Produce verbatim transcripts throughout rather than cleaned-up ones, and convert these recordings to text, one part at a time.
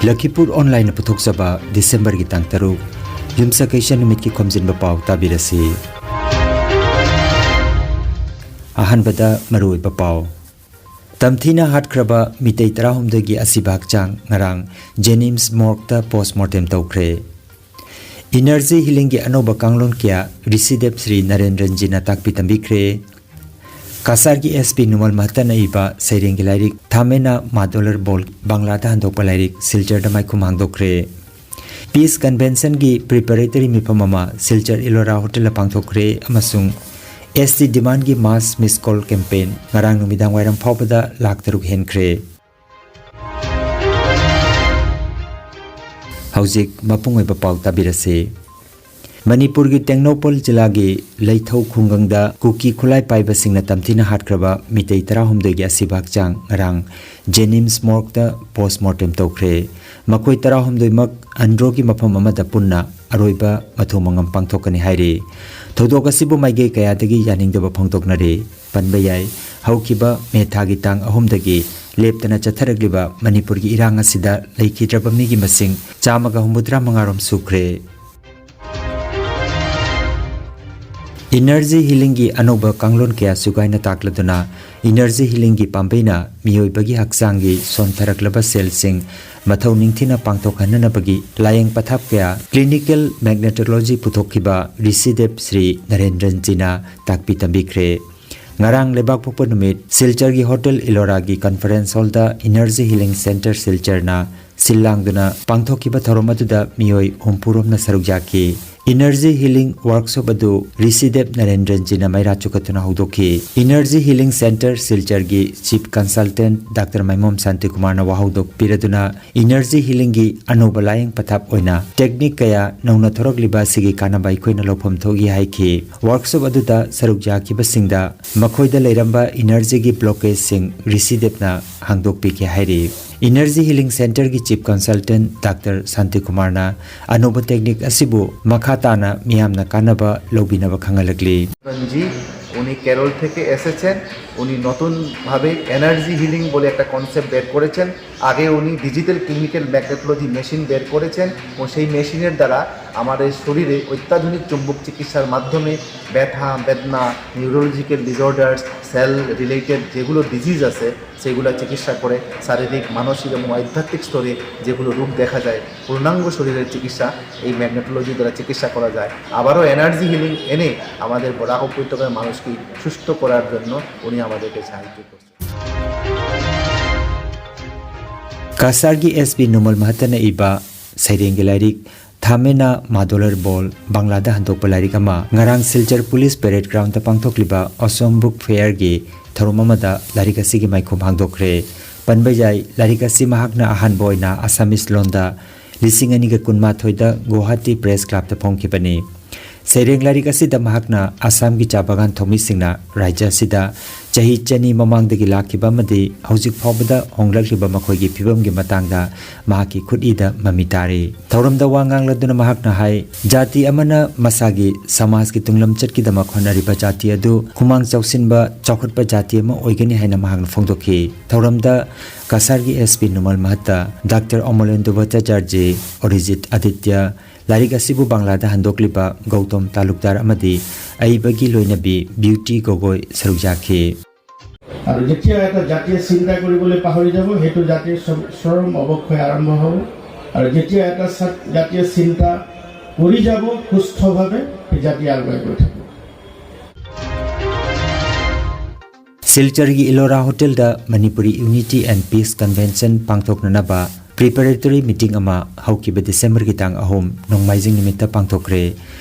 ꯂꯈꯤꯄꯨꯔ ꯑꯣꯟꯂꯥꯏꯟꯅ ꯄꯨꯊꯣꯛꯆꯕ ꯗꯤꯁꯦꯝꯕꯔꯒꯤ ꯇꯥꯡ ꯇꯔꯨꯛ, ꯌꯨꯝꯁꯀꯩꯁ ꯅꯨꯃꯤꯠꯀꯤ ꯈꯣꯝꯖꯤꯟꯕ ꯄꯥꯎ ꯇꯥꯕꯤꯔꯁꯤ꯫ ꯑꯍꯥꯟꯕꯗ ꯃꯔꯨꯑꯣꯏꯕ ꯄꯥꯎ꯫ ꯇꯝꯊꯤꯅ ꯍꯥꯠꯈ꯭ꯔꯕ ꯃꯤꯇꯩ ꯇꯔꯥꯍꯨꯝꯗꯣꯏꯒꯤ ꯑꯁꯤꯕ ꯍꯛꯆꯥꯡ ꯉꯔꯥꯡ ꯖꯦꯅꯤꯝꯁ ꯃꯣꯔꯒꯇ ꯄꯣꯁꯃꯣꯔꯇꯦꯝ ꯇꯧꯈ꯭ꯔꯦ꯫ ꯏꯅꯔꯖꯤ ꯍꯤꯂꯤꯡꯒꯤ ꯑꯅꯧꯕ ꯀꯥꯡꯂꯣꯟ ꯀꯌꯥ ꯔꯤꯁꯤꯗꯦꯞ ꯁ꯭ꯔꯤ ꯅꯔꯦꯟꯗ꯭ꯔꯟꯖꯤꯅ ꯇꯥꯛꯄꯤ ꯇꯝꯕꯤꯈ꯭ꯔꯦ꯫ ꯀꯁꯥꯔꯒꯤ ꯑꯦꯁ ꯄꯤ ꯅꯨꯃꯜ ꯃꯍꯇꯅ ꯏꯕ ꯁꯩꯔꯦꯡꯒꯤ ꯂꯥꯏꯔꯤꯛ ꯊꯥꯃꯦꯅꯥ ꯃꯥꯗꯣꯂꯔ ꯕꯣꯜ ꯕꯪꯂꯥꯗ ꯍꯟꯗꯣꯛꯄ ꯂꯥꯏꯔꯤꯛ ꯁꯤꯜꯆꯔꯗ ꯃꯥꯏꯈꯨꯝ ꯍꯥꯡꯗꯣꯛꯈ꯭ꯔꯦ꯫ ꯄꯤꯁ ꯀꯟꯚꯦꯟꯁꯟꯒꯤ ꯄ꯭ꯔꯤꯄꯦꯔꯦꯇꯔꯤ ꯃꯤꯐꯝ ꯑꯃ ꯁꯤꯜꯆꯔ ꯏꯂꯣꯔꯥ ꯍꯣꯇꯦꯜꯗ ꯄꯥꯡꯊꯣꯛꯈ꯭ꯔꯦ ꯑꯃꯁꯨꯡ ꯑꯦꯁ ꯇꯤ ꯗꯤꯃꯥꯟꯒꯤ ꯃꯥꯁ ꯃꯤꯁ ꯀꯣꯜ ꯀꯦꯝꯄꯦꯟ ꯉꯔꯥꯡ ꯅꯨꯃꯤꯗꯥꯡ ꯋꯥꯏꯔꯝ ꯐꯥꯎꯕꯗ ꯂꯥꯈ ꯇꯔꯨꯛ ꯍꯦꯟꯈ꯭ꯔꯦ꯫ ꯍꯧꯖꯤꯛ ꯃꯄꯨꯡ ꯑꯣꯏꯕ ꯄꯥꯎ ꯇꯥꯕꯤꯔꯁꯤ꯫ ꯃꯅꯤꯄꯨꯔꯒꯤ ꯇꯦꯡꯅꯧꯄꯜ ꯖꯤꯂꯥꯒꯤ ꯂꯩꯊꯧ ꯈꯨꯡꯒꯪꯗ ꯀꯨꯀꯤ ꯈꯨꯠꯂꯥꯏ ꯄꯥꯏꯕꯁꯤꯡꯅ ꯇꯝꯊꯤꯅ ꯍꯥꯠꯈ꯭ꯔꯕ ꯃꯤꯇꯩ ꯇꯔꯥꯍꯨꯝꯗꯣꯏꯒꯤ ꯑꯁꯤꯕ ꯍꯛꯆꯥꯡ ꯉꯔꯥꯡ ꯖꯦꯅꯤꯝꯁ ꯃꯣꯔꯒꯇ ꯄꯣꯁꯃꯣꯔꯇꯦꯝ ꯇꯧꯈ꯭ꯔꯦ꯫ ꯃꯈꯣꯏ ꯇꯔꯥꯍꯨꯝꯗꯣꯏꯃꯛ ꯑꯟꯗ꯭ꯔꯣꯒꯤ ꯃꯐꯝ ꯑꯃꯗ ꯄꯨꯟꯅ ꯑꯔꯣꯏꯕ ꯃꯊꯧ ꯃꯉꯝ ꯄꯥꯡꯊꯣꯛꯀꯅꯤ ꯍꯥꯏꯔꯤ꯫ ꯊꯧꯗꯣꯛ ꯑꯁꯤꯕꯨ ꯃꯥꯏꯀꯩ ꯀꯌꯥꯗꯒꯤ ꯌꯥꯅꯤꯡꯗꯕ ꯐꯣꯡꯗꯣꯛꯅꯔꯤ꯫ ꯄꯟꯕ ꯌꯥꯏ, ꯍꯧꯈꯤꯕ ꯃꯦ ꯊꯥꯒꯤ ꯇꯥꯡ ꯑꯍꯨꯝꯗꯒꯤ ꯂꯦꯞꯇꯅ ꯆꯠꯊꯔꯛꯂꯤꯕ ꯃꯅꯤꯄꯨꯔꯒꯤ ꯏꯔꯥꯡ ꯑꯁꯤꯗ ꯂꯩꯈꯤꯗ꯭ꯔꯕ ꯃꯤꯒꯤ ꯃꯁꯤꯡ ꯆꯥꯝꯃꯒ ꯍꯨꯝꯐꯨꯇꯔꯥ ꯃꯉꯥ ꯔꯣꯝ ꯁꯨꯈ꯭ꯔꯦ꯫ ꯏꯅꯔꯖꯤ ꯍꯤꯂꯤꯡꯒꯤ ꯑꯅꯧꯕ ꯀꯥꯡꯂꯣꯟ ꯀꯌꯥ ꯁꯨꯒꯥꯏꯅ ꯇꯥꯛꯂꯗꯨꯅ ꯏꯅꯔꯖꯤ ꯍꯤꯂꯤꯡꯒꯤ ꯄꯥꯝꯕꯩꯅ ꯃꯤꯑꯣꯏꯕꯒꯤ ꯍꯛꯆꯥꯡꯒꯤ ꯁꯣꯟꯊꯔꯛꯂꯕ ꯁꯦꯜꯁꯤꯡ ꯃꯊꯧ ꯅꯤꯡꯊꯤꯅ ꯄꯥꯡꯊꯣꯛꯍꯟꯅꯅꯕꯒꯤ ꯂꯥꯌꯦꯡ ꯄꯊꯥꯞ ꯀꯌꯥ ꯀ꯭ꯂꯤꯅꯤꯀꯦꯜ ꯃꯦꯒꯅꯦꯇꯣꯂꯣꯖꯤ ꯄꯨꯊꯣꯛꯈꯤꯕ ꯔꯤꯁꯤꯗꯦꯞ ꯁ꯭ꯔꯤ ꯅꯔꯦꯟꯗ꯭ꯔꯟꯖꯤꯅ ꯇꯥꯛꯄꯤ ꯇꯝꯕꯤꯈ꯭ꯔꯦ꯫ ꯉꯔꯥꯡ ꯂꯩꯕꯥꯛꯄꯣꯛꯄ ꯅꯨꯃꯤꯠ ꯁꯤꯜꯆꯔꯒꯤ ꯍꯣꯇꯦꯜ ꯏꯂꯣꯔꯥꯒꯤ ꯀꯟꯐꯔꯦꯟꯁ ꯍꯣꯜꯗ ꯏꯅꯔꯖꯤ ꯍꯤꯂꯤꯡ ꯁꯦꯟꯇꯔ ꯁꯤꯜꯆꯔꯅ ꯁꯤꯜ ꯂꯥꯡꯗꯨꯅ ꯄꯥꯡꯊꯣꯛꯈꯤꯕ ꯊꯧꯔꯝ ꯑꯗꯨꯗ ꯃꯤꯑꯣꯏ ꯍꯨꯝꯐꯨ ꯔꯣꯝꯅ ꯁꯔꯨꯛ ꯌꯥꯈꯤ꯫ ꯏꯅꯔꯖꯤ ꯍꯤꯂꯤꯡ ꯋꯥꯔꯛꯁꯣꯞ ꯑꯗꯨ ꯔꯤꯁꯤꯗꯦꯞ ꯅꯔꯦꯟꯗ꯭ꯔꯟꯖꯤꯅ ꯃꯩꯔꯥ ꯆꯨꯈꯠꯇꯨꯅ ꯍꯧꯗꯣꯛꯈꯤ꯫ ꯏꯅꯔꯖꯤ ꯍꯤꯂꯤꯡ ꯁꯦꯟꯇꯔ ꯁꯤꯜꯆꯔꯒꯤ ꯆꯤꯐ ꯀꯟꯁꯜꯇꯦꯟꯠ ꯗꯥꯛꯇꯔ ꯃꯥꯏꯃꯣꯝ ꯁꯥꯟꯇꯤꯀꯨꯃꯥꯔꯅ ꯋꯥꯍꯧꯗꯣꯛ ꯄꯤꯔꯗꯨꯅ ꯏꯅꯔꯖꯤ ꯍꯤꯂꯤꯡꯒꯤ ꯑꯅꯧꯕ ꯂꯥꯌꯦꯡ ꯄꯊꯥꯞ ꯑꯣꯏꯅ ꯇꯦꯛꯅꯤꯛ ꯀꯌꯥ ꯅꯧꯅ ꯊꯣꯔꯛꯂꯤꯕ ꯑꯁꯤꯒꯤ ꯀꯥꯟꯅꯕ ꯑꯩꯈꯣꯏꯅ ꯂꯧꯐꯝ ꯊꯣꯛꯏ ꯍꯥꯏꯈꯤ꯫ ꯋꯥꯔꯛꯁꯣꯞ ꯑꯗꯨꯗ ꯁꯔꯨꯛ ꯌꯥꯈꯤꯕꯁꯤꯡꯗ ꯃꯈꯣꯏꯗ ꯂꯩꯔꯝꯕ ꯏꯅꯔꯖꯤꯒꯤ ꯕ꯭ꯂꯣꯀꯦꯖꯁꯤꯡ ꯔꯤꯁꯤꯗꯦꯞꯅ ꯍꯥꯡꯗꯣꯛꯄꯤꯈꯤ ꯍꯥꯏꯔꯤ꯫ ꯏꯅꯔꯖꯤ ꯍꯤꯂꯤꯡ ꯁꯦꯟꯇꯔꯒꯤ ꯆꯤꯐ ꯀꯟꯁꯜꯇꯦꯟꯠ ꯗꯥꯛꯇꯔ ꯁꯥꯟꯇꯤꯀꯨꯃꯥꯔꯅ ꯑꯅꯧꯕ ꯇꯦꯛꯅꯤꯛ ꯑꯁꯤꯕꯨ ꯃꯈꯥ ꯇꯥꯅ ꯃꯤꯌꯥꯝꯅ ꯀꯥꯟꯅꯕ ꯂꯧꯕꯤꯅꯕ ꯈꯪꯍꯜꯂꯛꯂꯤ꯫ ꯔꯟꯖꯤ, উনি কেরল থেকে এসেছেন। উনি নতুনভাবে এনার্জি হিলিং বলে একটা কনসেপ্ট বের করেছেন। আগে উনি ডিজিটাল কেমিক্যাল ম্যাগনেটোলজি মেশিন বের করেছেন এবং সেই মেশিনের দ্বারা আমাদের শরীরে অত্যাধুনিক চুম্বক চিকিৎসার মাধ্যমে ব্যথা, বেদনা, নিউরোলজিক্যাল ডিসঅর্ডার্স, সেল রিলেটেড যেগুলো ডিজিজ আছে, সেগুলো চিকিৎসা করে শারীরিক, মানসিক এবং আধ্যাত্মিক স্তরে যেগুলো রোগ দেখা যায়, পূর্ণাঙ্গ শরীরের চিকিৎসা এই ম্যাগনেটোলজি দ্বারা চিকিৎসা করা যায়। আবারও এনার্জি হিলিং এনে আমাদের বরাক উপত্যকার মানুষকে সুস্থ করার জন্য উনি আমাদেরকে সাহায্য করছেন। ꯀꯁꯥꯔꯒꯤ ꯑꯦꯁ ꯄꯤ ꯅꯨꯃꯜ ꯃꯍꯠꯇꯅ ꯏꯕ ꯁꯩꯔꯦꯡꯒꯤ ꯂꯥꯏꯔꯤꯛ ꯊꯥꯃꯦꯅꯥ ꯃꯥꯗꯣꯂꯔ ꯕꯣꯜ ꯕꯪꯂꯥꯗ ꯍꯟꯗꯣꯛꯄ ꯂꯥꯏꯔꯤꯛ ꯑꯃ ꯉꯔꯥꯡ ꯁꯤꯜꯆꯔ ꯄꯨꯂꯤꯁ ꯄꯦꯔꯦꯗ ꯒ꯭ꯔꯥꯎꯟꯗ ꯄꯥꯡꯊꯣꯛꯂꯤꯕ ꯑꯁꯣꯝ ꯕꯨꯛ ꯐꯦꯌꯔꯒꯤ ꯊꯧꯔꯝ ꯑꯃꯗ ꯂꯥꯏꯔꯤꯛ ꯑꯁꯤꯒꯤ ꯃꯥꯏꯈꯨꯝ ꯍꯥꯡꯗꯣꯛꯈ꯭ꯔꯦ꯫ ꯄꯟꯕ ꯌꯥꯏ, ꯂꯥꯏꯔꯤꯛ ꯑꯁꯤ ꯃꯍꯥꯛꯅ ꯑꯍꯥꯟꯕ ꯑꯣꯏꯅ ꯑꯁꯥꯃꯤꯁ ꯂꯣꯟꯗ ꯂꯤꯁꯤꯡ ꯑꯅꯤꯒ ꯀꯨꯟꯃꯥꯊꯣꯏꯗ ꯒꯨꯋꯥꯍꯥꯇꯤ ꯄ꯭ꯔꯦꯁ ꯀ꯭ꯂꯕꯇ ꯐꯣꯡꯈꯤꯕꯅꯤ꯫ ꯁꯩꯔꯦꯡ ꯂꯥꯏꯔꯤꯛ ꯑꯁꯤꯗ ꯃꯍꯥꯛꯅ ꯑꯁꯥꯝꯒꯤ ꯆꯥ ꯕꯒꯥꯟ ꯊꯧꯃꯤꯁꯤꯡꯅ ꯔꯥꯖ꯭ꯌ ꯑꯁꯤꯗ ꯆꯍꯤ ꯆꯅꯤ ꯃꯃꯥꯡꯗꯒꯤ ꯂꯥꯛꯈꯤꯕ ꯑꯃꯗꯤ ꯍꯧꯖꯤꯛ ꯐꯥꯎꯕꯗ ꯍꯣꯡꯂꯛꯂꯤꯕ ꯃꯈꯣꯏꯒꯤ ꯐꯤꯕꯝꯒꯤ ꯃꯇꯥꯡꯗ ꯃꯍꯥꯛꯀꯤ ꯈꯨꯠꯏꯗ ꯃꯃꯤ ꯇꯥꯔꯤ꯫ ꯊꯧꯔꯝꯗ ꯋꯥ ꯉꯥꯡꯂꯗꯨꯅ ꯃꯍꯥꯛꯅ ꯍꯥꯏ, ꯖꯥꯇꯤ ꯑꯃꯅ ꯃꯁꯥꯒꯤ ꯁꯃꯥꯖꯒꯤ ꯇꯨꯡꯂꯝꯆꯠꯀꯤꯗꯃꯛ ꯍꯣꯠꯅꯔꯤꯕ ꯖꯥꯇꯤ ꯑꯗꯨ ꯈꯨꯃꯥꯡ ꯆꯥꯎꯁꯤꯟꯕ, ꯆꯥꯎꯈꯠꯄ ꯖꯥꯇꯤ ꯑꯃ ꯑꯣꯏꯒꯅꯤ ꯍꯥꯏꯅ ꯃꯍꯥꯛꯅ ꯐꯣꯡꯗꯣꯛꯈꯤ꯫ ꯊꯧꯔꯝꯗ ꯀꯁꯥꯔꯒꯤ ꯑꯦꯁ ꯄꯤ ꯅꯨꯃꯜ ꯃꯍꯠꯇ, ꯗꯥꯛꯇꯔ ꯑꯃꯣꯂꯦꯟꯗꯨ ꯚꯠꯇꯥꯆꯥꯔꯖꯤ, ꯑꯣꯔꯤꯖꯤꯠ ꯑꯗꯤꯇ꯭ꯌ, ꯂꯥꯏꯔꯤꯛ ꯑꯁꯤꯕꯨ ꯕꯪꯂꯥꯗ ꯍꯟꯗꯣꯛꯂꯤꯕ ꯒꯧꯇꯝ ꯇꯥꯂꯨꯛꯗꯥꯔ ꯑꯃꯗꯤ ꯑꯏꯕꯒꯤ ꯂꯣꯏꯅꯕꯤ ꯕ꯭ꯌꯨꯇꯤ ꯒꯒꯣꯏ ꯁꯔꯨꯛ ꯌꯥꯈꯤ꯫ আৰু যেতিয়া এটা জাতিয়ে চিন্তা কৰিবলৈ পাহৰি যাব, সেইটো জাতিৰ শ্ৰম- শ্ৰম অৱক্ষয় আৰম্ভ হ'ব। আৰু যেতিয়া এটা চা- জাতিয়ে চিন্তা কৰি যাব সুস্থভাৱে, সেই জাতি আগুৱাই গৈ থাকিব। ꯁꯤꯜꯆꯔꯒꯤ ꯏꯂꯣꯔꯥ ꯍꯣꯇꯦꯜꯗ Manipuri unity and peace convention ꯄꯥꯡꯊꯣꯛꯅꯅꯕ ꯄ꯭ꯔꯤꯄꯦꯔꯦꯇꯔꯤ ꯃꯤꯇꯤꯡ ꯑꯃ ꯍꯧꯈꯤꯕ ꯗꯤꯁꯦꯝꯕꯔꯒꯤ ꯇꯥꯡ ꯑꯍꯨꯝ ꯅꯣꯡꯃꯥꯏꯖꯤꯡ ꯅꯨꯃꯤꯠꯇ ꯄꯥꯡꯊꯣꯛꯈ꯭ꯔꯦ꯫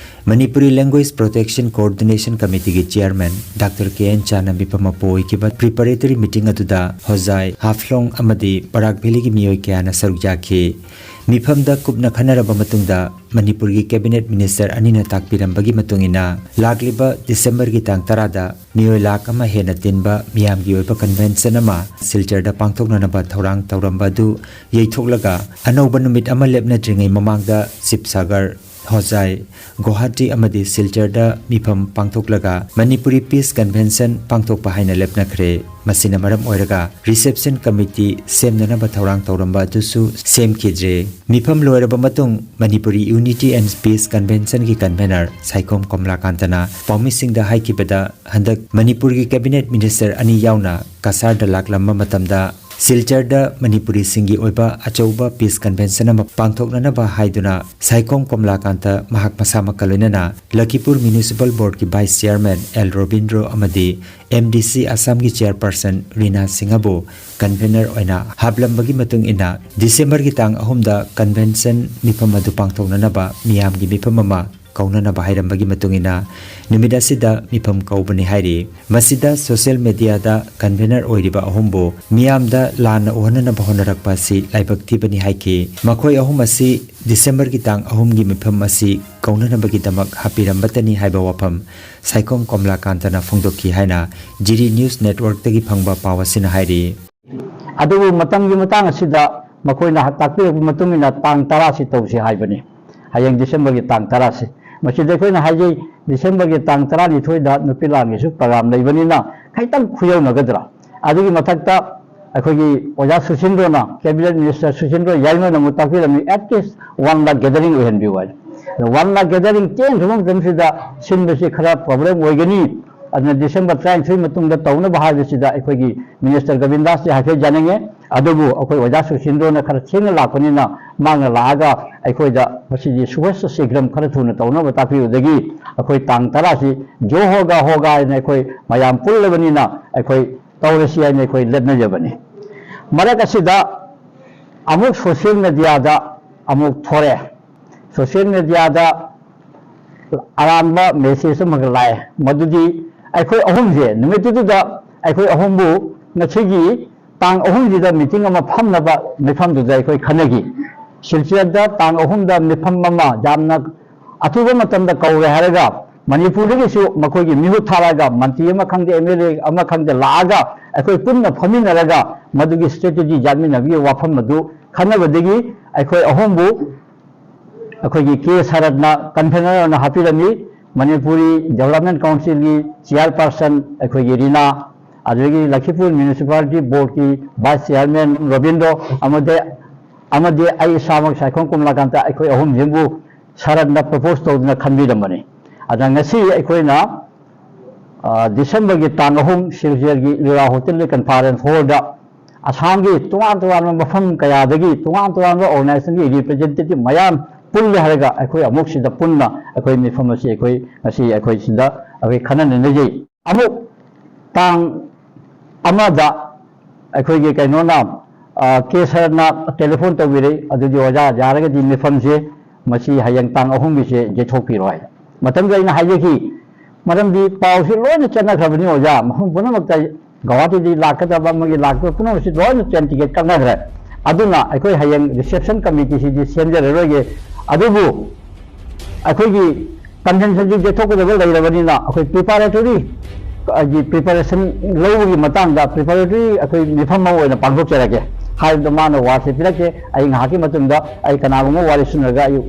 ꯃꯅꯤꯄꯨꯔꯤ ꯂꯦꯡꯒ꯭ꯋꯦꯖ ꯄ꯭ꯔꯣꯇꯦꯛꯁꯟ ꯀꯣꯑꯣꯔꯗꯤꯅꯦꯁꯟ ꯀꯃꯤꯇꯤꯒꯤ ꯆꯤꯌꯔꯃꯦꯟ ꯗꯥꯛꯇꯔ ꯀꯦ ꯑꯦꯟ ꯆꯥꯅ ꯃꯤꯐꯝ ꯃꯄꯨ ꯑꯣꯏꯈꯤꯕ ꯄ꯭ꯔꯤꯄꯦꯔꯦꯇꯔꯤ ꯃꯤꯇꯤꯡ ꯑꯗꯨꯗ ꯍꯣꯖꯥꯏ, ꯍꯥꯐꯂꯣꯡ ꯑꯃꯗꯤ ꯕꯔꯥꯛ ꯚꯦꯂꯤꯒꯤ ꯃꯤꯑꯣꯏ ꯀꯌꯥꯅ ꯁꯔꯨꯛ ꯌꯥꯈꯤ꯫ ꯃꯤꯐꯝꯗ ꯀꯨꯞꯅ ꯈꯟꯅꯔꯕ ꯃꯇꯨꯡꯗ ꯃꯅꯤꯄꯨꯔꯒꯤ ꯀꯦꯕꯤꯅꯦꯠ ꯃꯤꯅꯤꯁꯇꯔ ꯑꯅꯤꯅ ꯇꯥꯛꯄꯤꯔꯝꯕꯒꯤ ꯃꯇꯨꯡ ꯏꯟꯅ ꯂꯥꯛꯂꯤꯕ ꯗꯤꯁꯦꯝꯕꯔꯒꯤ ꯇꯥꯡ ꯇꯔꯥꯗ ꯃꯤꯑꯣꯏ ꯂꯥꯈ ꯑꯃ ꯍꯦꯟꯅ ꯇꯤꯟꯕ ꯃꯤꯌꯥꯝꯒꯤ ꯑꯣꯏꯕ ꯀꯟꯚꯦꯟꯁꯟ ꯑꯃ ꯁꯤꯜꯆꯔꯗ ꯄꯥꯡꯊꯣꯛꯅꯅꯕ ꯊꯧꯔꯥꯡ ꯇꯧꯔꯝꯕ ꯑꯗꯨ ꯌꯩꯊꯣꯛꯂꯒ ꯑꯅꯧꯕ ꯅꯨꯃꯤꯠ ꯑꯃ ꯂꯦꯞꯅꯗ꯭ꯔꯤꯉꯩ ꯃꯃꯥꯡꯗ ꯁꯤꯕꯁꯥꯒꯔ, ꯍꯣꯖꯥꯏ, ꯒꯨꯋꯥꯍꯥꯇꯤ ꯑꯃꯗꯤ ꯁꯤꯜꯆꯔꯗ ꯃꯤꯐꯝ ꯄꯥꯡꯊꯣꯛꯂꯒ ꯃꯅꯤꯄꯨꯔꯤ ꯄꯤꯁ ꯀꯟꯚꯦꯟꯁꯟ ꯄꯥꯡꯊꯣꯛꯄ ꯍꯥꯏꯅ ꯂꯦꯞꯅꯈ꯭ꯔꯦ꯫ ꯃꯁꯤꯅ ꯃꯔꯝ ꯑꯣꯏꯔꯒ ꯔꯤꯁꯦꯞꯁꯟ ꯀꯃꯤꯇꯤ ꯁꯦꯝꯅꯅꯕ ꯊꯧꯔꯥꯡ ꯇꯧꯔꯝꯕ ꯑꯗꯨꯁꯨ ꯁꯦꯝꯈꯤꯗ꯭ꯔꯦ꯫ ꯃꯤꯐꯝ ꯂꯣꯏꯔꯕ ꯃꯇꯨꯡ ꯃꯅꯤꯄꯨꯔꯤ ꯌꯨꯅꯤꯇꯤ ꯑꯦꯟ ꯄꯤꯁ ꯀꯟꯚꯦꯟꯁꯟꯒꯤ ꯀꯟꯚꯦꯅꯔ ꯁꯥꯏꯈꯣꯝ ꯀꯣꯝꯂꯥꯀꯥꯟꯇꯅ ꯄꯥꯎꯃꯤꯁꯤꯡꯗ ꯍꯥꯏꯈꯤꯕꯗ, ꯍꯟꯗꯛ ꯃꯅꯤꯄꯨꯔꯒꯤ ꯀꯦꯕꯤꯅꯦꯠ ꯃꯤꯅꯤꯁꯇꯔ ꯑꯅꯤ ꯌꯥꯎꯅ ꯀꯁꯥꯔꯗ ꯂꯥꯛꯂꯝꯕ ꯃꯇꯝꯗ ꯁꯤꯜꯆꯔꯗ ꯃꯅꯤꯄꯨꯔꯤꯁꯤꯡꯒꯤ ꯑꯣꯏꯕ ꯑꯆꯧꯕ ꯄꯤꯁ ꯀꯟꯚꯦꯟꯁꯟ ꯑꯃ ꯄꯥꯡꯊꯣꯛꯅꯅꯕ ꯍꯥꯏꯗꯨꯅ ꯁꯥꯏꯈꯣꯝ ꯀꯣꯝꯂꯥꯀꯥꯟꯇ ꯃꯍꯥꯛ ꯃꯁꯥꯃꯛꯀ ꯂꯣꯏꯅꯅ ꯂꯈꯤꯄꯨꯔ municipal ꯕꯣꯔꯗꯀꯤ vice chairman L Robindro ꯑꯃꯗꯤ ꯑꯦꯝ ꯗꯤ ꯁꯤ ꯑꯁꯥꯝꯒꯤ ꯆꯤꯌꯥꯔꯄꯔꯁꯟ ꯔꯤꯅꯥ ꯁꯤꯡꯍꯕꯨ ꯀꯟꯚꯦꯅꯔ ꯑꯣꯏꯅ ꯍꯥꯞꯂꯝꯕꯒꯤ ꯃꯇꯨꯡ ꯏꯟꯅ ꯗꯤꯁꯦꯝꯕꯔꯒꯤ ꯇꯥꯡ ꯑꯍꯨꯝꯗ ꯀꯟꯚꯦꯟꯁꯟ ꯃꯤꯐꯝ ꯑꯗꯨ ꯄꯥꯡꯊꯣꯛꯅꯅꯕ ꯃꯤꯌꯥꯝꯒꯤ ꯃꯤꯐꯝ ꯑꯃ ꯀꯧꯅꯅꯕ ꯍꯥꯏꯔꯝꯕꯒꯤ ꯃꯇꯨꯡ ꯏꯟꯅ ꯅꯨꯃꯤꯠ ꯑꯁꯤꯗ ꯃꯤꯐꯝ ꯀꯧꯕꯅꯤ ꯍꯥꯏꯔꯤ꯫ ꯃꯁꯤꯗ ꯁꯣꯁꯤꯌꯦꯜ ꯃꯦꯗꯤꯌꯥꯗ ꯀꯟꯚꯦꯅꯔ ꯑꯣꯏꯔꯤꯕ ꯑꯍꯨꯝꯕꯨ ꯃꯤꯌꯥꯝꯗ ꯂꯥꯟꯅ ꯎꯍꯟꯅꯅꯕ ꯍꯣꯠꯅꯔꯛꯄ ꯑꯁꯤ ꯂꯥꯏꯕꯛ ꯊꯤꯕꯅꯤ ꯍꯥꯏꯈꯤ꯫ ꯃꯈꯣꯏ ꯑꯍꯨꯝ ꯑꯁꯤ ꯗꯤꯁꯦꯝꯕꯔꯒꯤ ꯇꯥꯡ ꯑꯍꯨꯝꯒꯤ ꯃꯤꯐꯝ ꯑꯁꯤ ꯀꯧꯅꯅꯕꯒꯤꯗꯃꯛ ꯍꯥꯞꯄꯤꯔꯝꯕꯇꯅꯤ ꯍꯥꯏꯕ ꯋꯥꯐꯝ ꯁꯥꯏꯈꯣꯝ ꯀꯣꯝꯂꯥꯀꯥꯟꯇꯅ ꯐꯣꯡꯗꯣꯛꯈꯤ ꯍꯥꯏꯅ ꯖꯤꯔꯤ ꯅ꯭ꯌꯨꯁ ꯅꯦꯠꯋꯔꯛꯇꯒꯤ ꯐꯪꯕ ꯄꯥꯎ ꯑꯁꯤꯅ ꯍꯥꯏꯔꯤ꯫ ꯑꯗꯨꯕꯨ ꯃꯇꯝꯒꯤ ꯃꯇꯥꯡ ꯑꯁꯤꯗ ꯃꯈꯣꯏꯅ ꯇꯥꯛꯄꯤꯔꯛꯄ ꯃꯇꯨꯡ ꯏꯟꯅ ꯇꯥꯡ ꯇꯔꯥꯁꯤ ꯇꯧꯁꯤ ꯍꯥꯏꯕꯅꯤ, ꯍꯌꯦꯡ ꯗꯤꯁꯦꯝꯕꯔꯒꯤ ꯇꯥꯡ ꯇꯔꯥꯁꯤ꯫ ꯃꯁꯤꯗ ꯑꯩꯈꯣꯏꯅ ꯍꯥꯏꯖꯩ, ꯗꯤꯁꯦꯝꯕꯔꯒꯤ ꯇꯥꯡ ꯇꯔꯥꯅꯤꯊꯣꯏꯗ ꯅꯨꯄꯤ ꯂꯥꯟꯒꯤꯁꯨ ꯄ꯭ꯔꯣꯒ꯭ꯔꯥꯝ ꯂꯩꯕꯅꯤꯅ ꯈꯤꯇꯪ ꯈꯨꯌꯧꯅꯒꯗ꯭ꯔꯥ? ꯑꯗꯨꯒꯤ ꯃꯊꯛꯇ ꯑꯩꯈꯣꯏꯒꯤ ꯑꯣꯖꯥ ꯁꯨꯁꯤꯟꯗ꯭ꯔꯣꯅ, ꯀꯦꯕꯤꯅꯦꯠ ꯃꯤꯅꯤꯁꯇꯔ ꯁꯨꯁꯤꯟꯗ꯭ꯔꯣ ꯌꯥꯏꯃꯅ ꯑꯃꯨꯛ ꯇꯥꯛꯄꯤꯔꯝꯃꯤ, at least one lakh gathering ꯑꯣꯏꯍꯟꯕꯤꯌꯨ high. One lakh gathering ꯊꯦꯡꯈ꯭ꯔꯕ ꯃꯇꯝꯁꯤꯗ ꯁꯤꯟꯕꯁꯤ ꯈꯔ ꯄ꯭ꯔꯣꯕ꯭ꯂꯦꯝ ꯑꯣꯏꯒꯅꯤ꯫ ꯑꯗꯨꯅ ꯗꯤꯁꯦꯝꯕꯔ ꯇꯔꯥꯅꯤꯊꯣꯏ ꯃꯇꯨꯡꯗ ꯇꯧꯅꯕ ꯍꯥꯏꯕꯁꯤꯗ ꯑꯩꯈꯣꯏꯒꯤ ꯃꯤꯅꯤꯁꯇꯔ ꯒꯣꯕꯤꯟꯗꯥꯁꯇꯤ ꯍꯥꯏꯐꯦꯠ ꯌꯥꯅꯤꯡꯉꯦ꯫ ꯑꯗꯨꯕꯨ ꯑꯩꯈꯣꯏ ꯑꯣꯖꯥ ꯁꯨꯁꯤꯟꯗ꯭ꯔꯣꯅ ꯈꯔ ꯊꯦꯡꯅ ꯂꯥꯛꯄꯅꯤꯅ ꯃꯥꯅ ꯂꯥꯛꯑꯒ ꯑꯩꯈꯣꯏꯗ ꯃꯁꯤꯒꯤ ꯁꯨꯚꯁ ꯁꯤꯒ꯭ꯔꯝ ꯈꯔ ꯊꯨꯅ ꯇꯧꯅꯕ ꯇꯥꯛꯄꯤꯕꯗꯒꯤ ꯑꯩꯈꯣꯏ ꯇꯥꯡ ꯇꯔꯥꯁꯤ ꯖꯣ ꯍꯣꯒꯥ ꯍꯣꯒꯥ ꯍꯥꯏꯅ ꯑꯩꯈꯣꯏ ꯃꯌꯥꯝ ꯄꯨꯜꯂꯕꯅꯤꯅ ꯑꯩꯈꯣꯏ ꯇꯧꯔꯁꯤ ꯍꯥꯏꯅ ꯑꯩꯈꯣꯏ ꯂꯦꯞꯅꯖꯕꯅꯤ꯫ ꯃꯔꯛ ꯑꯁꯤꯗ ꯑꯃꯨꯛ ꯁꯣꯁꯤꯌꯦꯜ ꯃꯦꯗꯤꯌꯥꯗ ꯑꯃꯨꯛ ꯊꯣꯔꯛꯑꯦ꯫ ꯁꯣꯁꯤꯌꯦꯜ ꯃꯦꯗꯤꯌꯥꯗ ꯑꯔꯥꯟꯕ ꯃꯦꯁꯦꯖ ꯑꯃꯈꯛ ꯂꯥꯛꯑꯦ, ꯃꯗꯨꯗꯤ ꯑꯩꯈꯣꯏ ꯑꯍꯨꯝꯁꯦ ꯅꯨꯃꯤꯠꯇꯨꯗ ꯑꯩꯈꯣꯏ ꯑꯍꯨꯝꯕꯨ ꯉꯁꯤꯒꯤ ꯇꯥꯡ ꯑꯍꯨꯝꯁꯤꯗ ꯃꯤꯇꯤꯡ ꯑꯃ ꯐꯝꯅꯕ ꯃꯤꯐꯝꯗꯨꯗ ꯑꯩꯈꯣꯏ ꯈꯟꯅꯈꯤ꯫ ꯁꯤꯜꯆꯔꯗ ꯇꯥꯡ ꯑꯍꯨꯝꯗ ꯃꯤꯐꯝ ꯑꯃ ꯌꯥꯝꯅ ꯑꯊꯨꯕ ꯃꯇꯝꯗ ꯀꯧꯔꯦ ꯍꯥꯏꯔꯒ ꯃꯅꯤꯄꯨꯔꯗꯒꯤꯁꯨ ꯃꯈꯣꯏꯒꯤ ꯃꯤꯍꯨꯠ ꯊꯥꯔꯛꯑꯒ ꯃꯟꯇ꯭ꯔꯤ ꯑꯃ ꯈꯪꯗꯦ, ꯑꯦꯝ ꯑꯦꯜ ꯑꯦ ꯑꯃ ꯈꯪꯗꯦ ꯂꯥꯛꯑꯒ ꯑꯩꯈꯣꯏ ꯄꯨꯟꯅ ꯐꯝꯃꯤꯟꯅꯔꯒ ꯃꯗꯨꯒꯤ ꯁ꯭ꯇ꯭ꯔꯦꯇꯦꯖꯤ ꯌꯥꯠꯃꯤꯟꯅꯕꯒꯤ ꯋꯥꯐꯝ ꯑꯗꯨ ꯈꯟꯅꯕꯗꯒꯤ ꯑꯩꯈꯣꯏ ꯑꯍꯨꯝꯕꯨ ꯑꯩꯈꯣꯏꯒꯤ ꯀꯦ ꯁꯔꯠꯅ ꯀꯟꯚꯦꯅꯔ ꯑꯣꯏꯅ ꯍꯥꯞꯄꯤꯔꯝꯃꯤ, ꯃꯅꯤꯄꯨꯔꯤ ꯗꯦꯕꯂꯞꯃꯦꯟ ꯀꯥꯎꯟꯁꯤꯜꯒꯤ ꯆꯤꯌꯥꯔꯄꯥꯔꯁꯟ ꯑꯩꯈꯣꯏꯒꯤ ꯔꯤꯅꯥ, ꯑꯗꯨꯗꯒꯤ ꯂꯈꯤꯄꯨꯔ ꯃ꯭ꯌꯨꯅꯤꯁꯤꯄꯥꯂꯤꯇꯤ ꯕꯣꯔꯗꯀꯤ ꯚꯥꯏꯁ ꯆꯤꯌꯥꯔꯃꯦꯟ ꯔꯣꯕꯤꯟꯗ꯭ꯔꯣ, ꯑꯃꯗꯤ ꯑꯃꯗꯤ ꯑꯩ ꯏꯁꯥꯃꯛ ꯁꯥꯏꯈꯣꯝ ꯀꯣꯃꯂꯥꯀꯥꯟꯇ, ꯑꯩꯈꯣꯏ ꯑꯍꯨꯝꯁꯤꯕꯨ ꯁꯔꯠꯅ ꯄ꯭ꯔꯣꯄꯣꯁ ꯇꯧꯗꯨꯅ ꯈꯟꯕꯤꯔꯝꯕꯅꯤ꯫ ꯑꯗ ꯉꯁꯤ ꯑꯩꯈꯣꯏꯅ ꯗꯤꯁꯦꯝꯕꯔꯒꯤ ꯇꯥꯡ ꯑꯍꯨꯝ ꯁꯤꯜꯆꯔꯒꯤ ꯏꯔꯥ ꯍꯣꯇꯦꯜꯒꯤ ꯀꯟꯐꯔꯦꯟꯁ ꯍꯣꯜꯗ ꯑꯁꯥꯝꯒꯤ ꯇꯣꯉꯥꯟ ꯇꯣꯉꯥꯟꯕ ꯃꯐꯝ ꯀꯌꯥꯗꯒꯤ ꯇꯣꯉꯥꯟ ꯇꯣꯉꯥꯟꯕ ꯑꯣꯔꯒꯅꯥꯏꯖꯦꯁꯟꯒꯤ ꯔꯤꯄ꯭ꯔꯖꯦꯟꯇꯦꯇꯤꯚ ꯃꯌꯥꯝ ꯄꯨꯜꯂꯦ ꯍꯥꯏꯔꯒ ꯑꯩꯈꯣꯏ ꯑꯃꯨꯛ ꯁꯤꯗ ꯄꯨꯟꯅ ꯑꯩꯈꯣꯏ ꯃꯤꯐꯝ ꯑꯁꯤ ꯑꯩꯈꯣꯏ ꯉꯁꯤ ꯑꯩꯈꯣꯏ ꯁꯤꯗ ꯑꯩꯈꯣꯏ ꯈꯟꯅ ꯅꯩꯅꯖꯩ꯫ ꯑꯃꯨꯛ ꯇꯥꯡ ꯑꯃꯗ ꯑꯩꯈꯣꯏꯒꯤ ꯀꯩꯅꯣꯅ, ꯀꯦ ꯁꯔꯅ ꯇꯦꯂꯤꯐꯣꯟ ꯇꯧꯕꯤꯔꯛꯏ, "ꯑꯗꯨꯗꯤ ꯑꯣꯖꯥ ꯌꯥꯔꯒꯗꯤ ꯃꯤꯐꯝꯁꯦ ꯃꯁꯤ ꯍꯌꯦꯡ ꯇꯥꯡ ꯑꯍꯨꯝꯒꯤꯁꯦ ꯌꯩꯊꯣꯛꯄꯤꯔꯣ" ꯍꯥꯏ꯫ ꯃꯇꯝꯗꯨꯗ ꯑꯩꯅ ꯍꯥꯏꯖꯈꯤ, ꯃꯔꯝꯗꯤ ꯄꯥꯎꯁꯤ ꯂꯣꯏꯅ ꯆꯠꯅꯈ꯭ꯔꯕꯅꯤ ꯑꯣꯖꯥ, ꯃꯐꯝ ꯄꯨꯝꯅꯃꯛꯇ ꯒꯧꯍꯥꯇꯤꯗꯒꯤ ꯂꯥꯛꯀꯗꯕ ꯑꯃꯒꯤ ꯂꯥꯛꯀꯗꯕ ꯄꯨꯝꯅꯃꯛꯁꯤ ꯂꯣꯏꯅ ꯇ꯭ꯔꯦꯟ ꯇꯤꯀꯦꯠ ꯀꯛꯅꯈ꯭ꯔꯦ꯫ ꯑꯗꯨꯅ ꯑꯩꯈꯣꯏ ꯍꯌꯦꯡ ꯔꯤꯁꯦꯞꯁꯟ ꯀꯃꯤꯇꯤꯁꯤꯗꯤ ꯁꯦꯝꯖꯔꯔꯣꯏꯒꯦ, ꯑꯗꯨꯕꯨ ꯑꯩꯈꯣꯏꯒꯤ ꯀꯟꯚꯦꯟꯁꯟꯁꯤ ꯌꯩꯊꯣꯛꯀꯗꯕ ꯂꯩꯔꯕꯅꯤꯅ ꯑꯩꯈꯣꯏ ꯄ꯭ꯔꯤꯄꯥꯔꯦꯇꯣꯔꯤ, ꯍꯥꯏꯗꯤ ꯄ꯭ꯔꯤꯄꯥꯔꯦꯁꯟ ꯂꯧꯕꯒꯤ ꯃꯇꯥꯡꯗ ꯄ꯭ꯔꯤꯄꯥꯔꯦꯇꯣꯔꯤ ꯑꯩꯈꯣꯏ ꯃꯤꯐꯝ ꯑꯃ ꯑꯣꯏꯅ ꯄꯥꯡꯊꯣꯛꯆꯔꯒꯦ ꯍꯥꯏꯕꯗ ꯃꯥꯅ ꯋꯥꯁꯦ ꯄꯤꯔꯛꯀꯦ꯫ ꯑꯩ ꯉꯥꯏꯍꯥꯛꯀꯤ ꯃꯇꯨꯡꯗ ꯑꯩ ꯀꯅꯥꯒꯨꯝꯕ ꯋꯥꯔꯤ ꯁꯨꯅꯔꯒ ꯑꯩ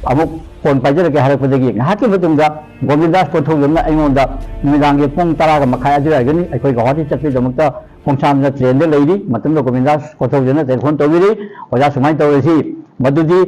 ꯑꯃꯨꯛ ꯐꯣꯟ ꯄꯥꯏꯖꯔꯛꯀꯦ ꯍꯥꯏꯔꯛꯄꯗꯒꯤ ꯉꯥꯏꯍꯥꯛꯀꯤ ꯃꯇꯨꯡꯗ ꯒꯣꯕꯤꯟꯗꯥꯁ ꯀꯣꯟꯊꯧꯖꯝꯅ ꯑꯩꯉꯣꯟꯗ ꯅꯨꯃꯤꯗꯥꯡꯒꯤ ꯄꯨꯡ ꯇꯔꯥꯒ ꯃꯈꯥꯏ ꯑꯗꯨꯋꯥꯏꯒꯅꯤ ꯑꯩꯈꯣꯏ ꯒꯧꯍꯥꯇꯤ ꯆꯠꯄꯒꯤꯗꯃꯛꯇ ꯈꯣꯡꯁꯥꯟꯗ ꯇ꯭ꯔꯦꯟꯗ ꯂꯩꯔꯤ꯫ ꯃꯇꯝꯗ ꯒꯣꯕꯤꯟꯗꯥꯁ ꯀꯣꯟꯊꯧꯖꯝꯅ ꯇꯦꯂꯤꯐꯣꯟ ꯇꯧꯕꯤꯔꯤ, "ꯑꯣꯖꯥ ꯁꯨꯃꯥꯏꯅ ꯇꯧꯔꯁꯤ, ꯃꯗꯨꯗꯤ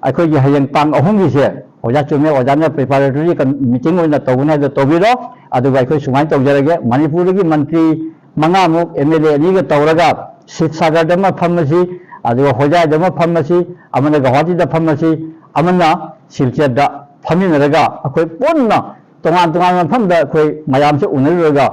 ꯑꯩꯈꯣꯏꯒꯤ ꯍꯌꯦꯡ ꯇꯥꯡ ꯑꯍꯨꯝꯒꯤꯁꯦ ꯑꯣꯖꯥ ꯆꯨꯝꯃꯦ, ꯑꯣꯖꯥꯅ ꯄ꯭ꯔꯤꯄꯥꯔꯦꯇꯣꯔꯤ ꯃꯤꯇꯤꯡ ꯑꯣꯏꯅ ꯇꯧꯒꯅꯤ ꯍꯥꯏꯕꯗꯣ ꯇꯧꯕꯤꯔꯣ, ꯑꯗꯨꯒ ꯑꯩꯈꯣꯏ ꯁꯨꯃꯥꯏꯅ ꯇꯧꯖꯔꯒꯦ, ꯃꯅꯤꯄꯨꯔꯗꯒꯤ ꯃꯟꯇ꯭ꯔꯤ ꯃꯉꯥꯃꯨꯛ, ꯑꯦꯝ ꯑꯦꯜ ꯑꯦ ꯑꯅꯤꯒ ꯇꯧꯔꯒ ꯁꯤꯕꯁꯥꯒꯔꯗ ꯑꯃ ꯐꯝꯃꯁꯤ, ꯑꯗꯨꯒ ꯍꯣꯖꯥꯏꯗ ꯑꯃ ꯐꯝꯃꯁꯤ, ꯑꯃꯅ ꯒꯧꯍꯥꯇꯤꯗ ꯐꯝꯃꯁꯤ, ꯑꯃꯅ ꯁꯤꯜꯆꯔꯗ ꯐꯝꯃꯤꯟꯅꯔꯒ ꯑꯩꯈꯣꯏ ꯄꯨꯟꯅ ꯇꯣꯉꯥꯟ ꯇꯣꯉꯥꯟꯕ ꯃꯐꯝꯗ ꯑꯩꯈꯣꯏ ꯃꯌꯥꯝꯁꯦ ꯎꯅꯔꯨꯔꯒ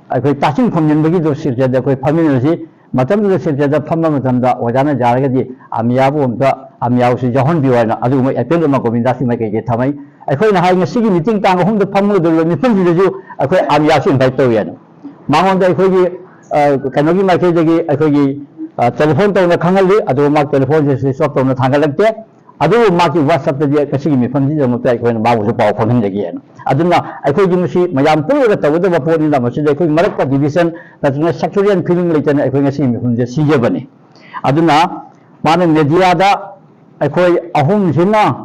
ꯑꯩꯈꯣꯏ ꯇꯥꯁꯤꯟ ꯈꯣꯝꯖꯤꯟꯕꯒꯤꯗꯣ ꯁꯤꯜꯆꯔꯗ ꯑꯩꯈꯣꯏ ꯐꯝꯃꯤꯟꯅꯔꯁꯤ꯫ ꯃꯇꯝꯗꯨꯗ ꯁꯤꯜꯆꯔꯗ ꯐꯝꯕ ꯃꯇꯝꯗ ꯑꯣꯖꯥꯅ ꯌꯥꯔꯒꯗꯤ ꯑꯃꯤꯌꯥꯕꯨ ꯑꯝꯇ, ꯑꯃꯤꯌꯥꯕꯨꯁꯨ ꯌꯥꯎꯍꯟꯕꯤꯌꯨ" ꯍꯥꯏꯅ ꯑꯗꯨꯒꯨꯝꯕ ꯑꯦꯄꯦꯜ ꯑꯃ ꯒꯣꯕꯤꯟꯗꯥꯁꯀꯤ ꯃꯥꯏꯀꯩꯗꯒꯤ ꯊꯝꯃꯛꯏ꯫ ꯑꯩꯈꯣꯏꯅ ꯍꯥꯏ, ꯉꯁꯤꯒꯤ ꯃꯤꯇꯤꯡ ꯇꯥꯡ ꯑꯍꯨꯝꯗ ꯐꯝꯒꯗꯧꯔꯤꯕ ꯃꯤꯐꯝꯁꯤꯗꯁꯨ ꯑꯩꯈꯣꯏ ꯑꯃꯤꯌꯥꯕꯁꯨ ꯏꯟꯚꯥꯏꯠ ꯇꯧꯏ ꯍꯥꯏꯅ꯫ ꯃꯉꯣꯟꯗ ꯑꯩꯈꯣꯏꯒꯤ, ꯑ, ꯀꯩꯅꯣꯒꯤ ꯃꯥꯏꯀꯩꯗꯒꯤ ꯑꯩꯈꯣꯏꯒꯤ, ꯑ, ꯇꯦꯂꯤꯐꯣꯟ ꯇꯧꯅ ꯈꯪꯍꯜꯂꯤ, ꯑꯗꯨꯒ ꯃꯥ ꯇꯦꯂꯤꯐꯣꯟꯁꯦ ꯁ꯭ꯋꯤꯆ ꯑꯣꯐ ꯇꯧꯅ ꯊꯥꯡꯒꯠꯂꯛꯇꯦ꯫ ꯑꯗꯨꯕꯨ ꯃꯥꯒꯤ WhatsApp-ꯇꯗꯤ ꯉꯁꯤꯒꯤ ꯃꯤꯐꯝꯁꯤꯒꯤꯗꯃꯛꯇ ꯑꯩꯈꯣꯏꯅ ꯃꯥꯕꯨꯁꯨ ꯄꯥꯎ ꯐꯥꯎꯍꯟꯖꯒꯦꯅ꯫ ꯑꯗꯨꯅ ꯑꯩꯈꯣꯏꯒꯤ ꯃꯁꯤ ꯃꯌꯥꯝ ꯄꯨꯜꯂꯒ ꯇꯧꯒꯗꯕ ꯄꯣꯠꯅꯤꯅ ꯃꯁꯤꯗ ꯑꯩꯈꯣꯏ ꯃꯔꯛꯇ division ꯅꯠꯇ꯭ꯔꯒ sectorial feeling ꯂꯩꯇꯅ ꯑꯩꯈꯣꯏ ꯉꯁꯤꯒꯤ ꯃꯤꯐꯝꯁꯦ ꯁꯤꯖꯕꯅꯤ꯫ ꯑꯗꯨꯅ ꯃꯥꯅ media-ꯗ ꯑꯩꯈꯣꯏ ꯑꯍꯨꯝꯁꯤꯅ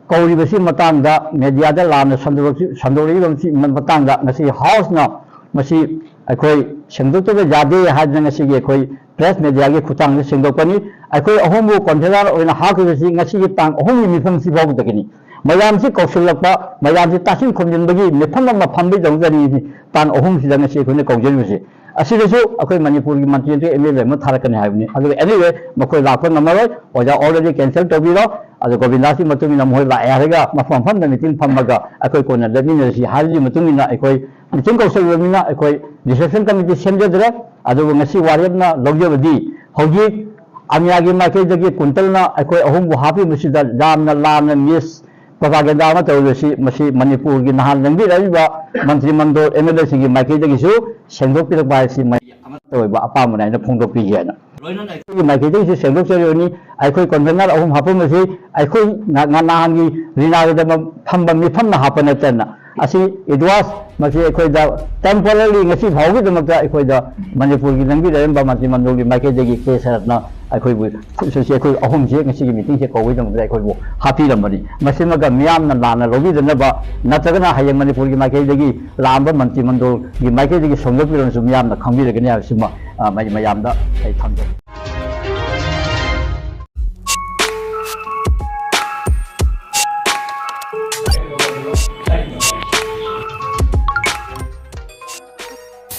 ꯀꯧꯔꯤꯕꯁꯤ ꯃꯇꯥꯡꯗ, ꯃꯦꯗꯤꯌꯥꯗ ꯂꯥꯟꯅ ꯁꯟꯗꯣꯔꯛ-, ꯁꯟꯗꯣꯔꯛꯏꯕ ꯃꯇꯥꯡꯗ ꯉꯁꯤ ꯍꯥꯎꯁꯅ ꯃꯁꯤ ꯑꯩꯈꯣꯏ ꯁꯦꯡꯗꯣꯛꯇꯕ ꯌꯥꯗꯦ ꯍꯥꯏꯗꯅ ꯉꯁꯤꯒꯤ ꯑꯩꯈꯣꯏ ꯄ꯭ꯔꯦꯁ ꯃꯦꯗꯤꯌꯥꯒꯤ ꯈꯨꯠꯊꯥꯡꯗ ꯁꯦꯡꯗꯣꯛꯄꯅꯤ꯫ ꯑꯩꯈꯣꯏ ꯑꯍꯨꯝꯕꯨ ꯀꯣꯟꯚꯦꯅꯔ ꯑꯣꯏꯅ ꯍꯥꯞꯈꯤꯕꯁꯤ ꯉꯁꯤꯒꯤ ꯇꯥꯡ ꯑꯍꯨꯝꯒꯤ ꯃꯤꯐꯝꯁꯤ ꯐꯥꯎꯕꯗꯒꯤꯅꯤ꯫ ꯃꯌꯥꯝꯁꯤ ꯀꯧꯁꯤꯜꯂꯛꯄ, ꯃꯌꯥꯝꯁꯤ ꯇꯥꯁꯤꯟ ꯈꯣꯝꯖꯤꯟꯕꯒꯤ ꯃꯤꯐꯝ ꯑꯃ ꯐꯝꯕꯒꯤꯗꯃꯛꯇꯅꯤ ꯇꯥꯡ ꯑꯍꯨꯝꯁꯤꯗ ꯉꯁꯤ ꯑꯩꯈꯣꯏꯅ ꯀꯧꯖꯔꯤꯕꯁꯤ꯫ ꯑꯁꯤꯗꯁꯨ ꯑꯩꯈꯣꯏ ꯃꯅꯤꯄꯨꯔꯒꯤ ꯃꯟꯇ꯭ꯔꯤ ꯑꯃ ꯊꯥꯔꯛꯀꯅꯤ ꯍꯥꯏꯕꯅꯤ꯫ ꯑꯗꯨꯒ anyway, ꯃꯈꯣꯏ ꯂꯥꯛꯄ ꯉꯝꯃꯔꯣꯏ꯫ ꯑꯣꯖꯥ already cancel ꯇꯧꯕꯤꯔꯣ꯫ ꯑꯗꯣ ꯒꯣꯕꯤꯟꯗꯥꯁꯀꯤ ꯃꯇꯨꯡ ꯏꯟꯅ ꯃꯈꯣꯏ ꯂꯥꯛꯑꯦ ꯍꯥꯏꯔꯒ ꯃꯐꯝ ꯃꯐꯝꯗ ꯃꯤꯇꯤꯡ ꯐꯝꯃꯒ ꯑꯩꯈꯣꯏ ꯀꯣꯟꯅ ꯂꯦꯞꯃꯤꯟꯅꯔꯁꯤ ꯍꯥꯏꯕꯒꯤ ꯃꯇꯨꯡ ꯏꯟꯅ ꯑꯩꯈꯣꯏ ꯃꯤꯇꯤꯡ ꯀꯧꯁꯜꯂꯕꯅꯤꯅ ꯑꯩꯈꯣꯏ reception committee ꯁꯦꯝꯖꯗ꯭ꯔꯦ꯫ ꯑꯗꯨꯕꯨ ꯉꯁꯤ ꯋꯥꯔꯦꯞꯅ ꯂꯧꯖꯕꯗꯤ ꯍꯧꯖꯤꯛ ꯑꯃꯤꯌꯥꯒꯤ ꯃꯥꯏꯀꯩꯗꯒꯤ ꯀꯨꯟꯇꯜꯅ ꯑꯩꯈꯣꯏ ꯑꯍꯨꯝꯕꯨ ꯍꯥꯞꯄꯤꯕꯁꯤꯗ ꯌꯥꯝꯅ ꯂꯥꯟꯅ ꯃꯤꯁ ꯄ꯭ꯔꯣꯄꯥꯒꯦꯟꯗꯥ ꯑꯃ ꯇꯧꯔꯤꯕꯁꯤ ꯃꯁꯤ ꯃꯅꯤꯄꯨꯔꯒꯤ ꯅꯍꯥꯟ ꯂꯦꯡꯕꯤꯔꯛꯂꯤꯕ ꯃꯟꯇ꯭ꯔꯤ ꯃꯟꯗꯣꯜ MLA ꯁꯤꯡꯒꯤ ꯃꯥꯏꯀꯩꯗꯒꯤꯁꯨ ꯁꯦꯡꯗꯣꯛꯄꯤꯔꯛꯄ ꯍꯥꯏꯁꯤ ꯃꯌꯥꯝ ꯑꯃꯠꯇ ꯑꯣꯏꯕ ꯑꯄꯥꯝꯕꯅꯤ ꯍꯥꯏꯅ ꯐꯣꯡꯗꯣꯛꯄꯤꯒꯦ ꯍꯥꯏꯅ꯫ ꯂꯣꯏꯅꯅ ꯑꯩꯈꯣꯏꯒꯤ ꯃꯥꯏꯀꯩꯗꯒꯤꯁꯨ ꯁꯦꯡꯗꯣꯛꯆꯔꯤꯕꯅꯤ꯫ ꯑꯩꯈꯣꯏ ꯀꯣꯟꯚꯦꯅꯔ ꯑꯍꯨꯝ ꯍꯥꯞꯄꯝꯕꯁꯤ ꯑꯩꯈꯣꯏ ꯅ-, ꯅ-, ꯅꯍꯥꯟꯒꯤ ꯔꯤꯅꯥꯒꯤꯗꯃꯛ ꯐꯝꯕ ꯃꯤꯐꯝꯅ ꯍꯥꯞꯄ ꯅꯠꯇꯅ ꯑꯁꯤ it was ꯃꯁꯤ ꯑꯩꯈꯣꯏꯗ temporarily ꯉꯁꯤ ꯐꯥꯎꯕꯒꯤꯗꯃꯛꯇ ꯑꯩꯈꯣꯏꯗ ꯃꯅꯤꯄꯨꯔꯒꯤ ꯂꯝꯕꯤ ꯂꯩꯔꯝꯕ ꯃꯟꯇ꯭ꯔꯤ ꯃꯟꯗꯜꯒꯤ ꯃꯥꯏꯀꯩꯗꯒꯤ ꯀꯦ ꯁꯔꯠꯅ ꯑꯩꯈꯣꯏꯕꯨ ꯁꯤ ꯑꯩꯈꯣꯏ ꯑꯍꯨꯝꯁꯦ ꯉꯁꯤꯒꯤ ꯃꯤꯇꯤꯡꯁꯦ ꯀꯧꯕꯒꯤꯗꯃꯛꯇ ꯑꯩꯈꯣꯏꯕꯨ ꯍꯥꯞꯄꯤꯔꯝꯕꯅꯤ꯫ ꯃꯁꯤꯃꯒ ꯃꯤꯌꯥꯝꯅ ꯂꯥꯟꯅ ꯂꯧꯕꯤꯗꯅꯕ ꯅꯠꯇ꯭ꯔꯒꯅ ꯍꯌꯦꯡ ꯃꯅꯤꯄꯨꯔꯒꯤ ꯃꯥꯏꯀꯩꯗꯒꯤ ꯂꯥꯛꯑꯝꯕ ꯃꯟꯇ꯭ꯔꯤ ꯃꯟꯗꯜꯒꯤ ꯃꯥꯏꯀꯩꯗꯒꯤ ꯁꯣꯝꯗꯣꯛꯄꯤꯔꯝꯁꯨ ꯃꯤꯌꯥꯝꯅ ꯈꯪꯕꯤꯔꯒꯅꯤ ꯍꯥꯏꯕꯁꯤꯃ, ꯑ, ꯃꯌꯥꯝꯗ ꯑꯩ ꯊꯝꯖꯒꯦ꯫